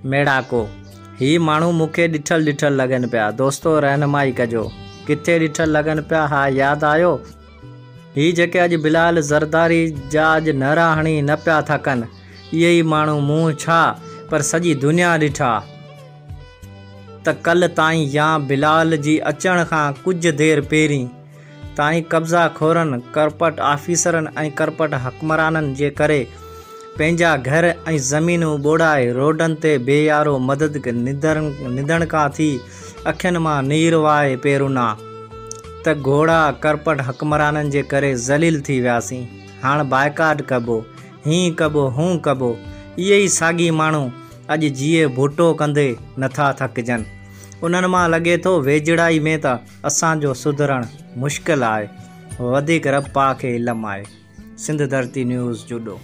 ميڙاڪو، هي ماڻهو مون کي ڏٺل ڏٺل لڳن پيا، دوستو رهنمائي ڪجو. ڪٿي ڏٺل لڳن پيا، ها ياد آيو، هي جيڪي اڄ بلال زرداري جا اڄ نعرا هڻي نه پيا ٿڪن، اهي ئي ماڻهو مون ڇا پر سڄي دنيا ڏٺا ته ڪلهه تائين يا بلال جي اچڻ کان ڪجهه دير پهرين تائين قبضا خورن، ڪرپٽ آفيسرن ۽ ڪرپٽ حڪمرانن جي ڪري پنهنجا گهر ۽ زمينون ٻوڙائي روڊن تي بي يارو مدد نڌڻڪا ٿي اکين مان نير وهائي پي رنا ته گهوڙا ڪرپٽ حڪمرانن جي ڪري ذليل ٿي وياسين هاڻ بائيڪاٽ ڪبو هيئن ڪبو هون ڪبو اهي ئي ساڳي ماڻهو اڄ جيئي ڀٽو ڪندي نٿا ٿڪجن انهن مان لڳي ٿو ويجهڙائي ۾ ته اسان جو سڌرڻ مشڪل آهي وڌيڪ رب پاڪ کي علم آهي. سنڌ ڌرتي نيوز جوڏو.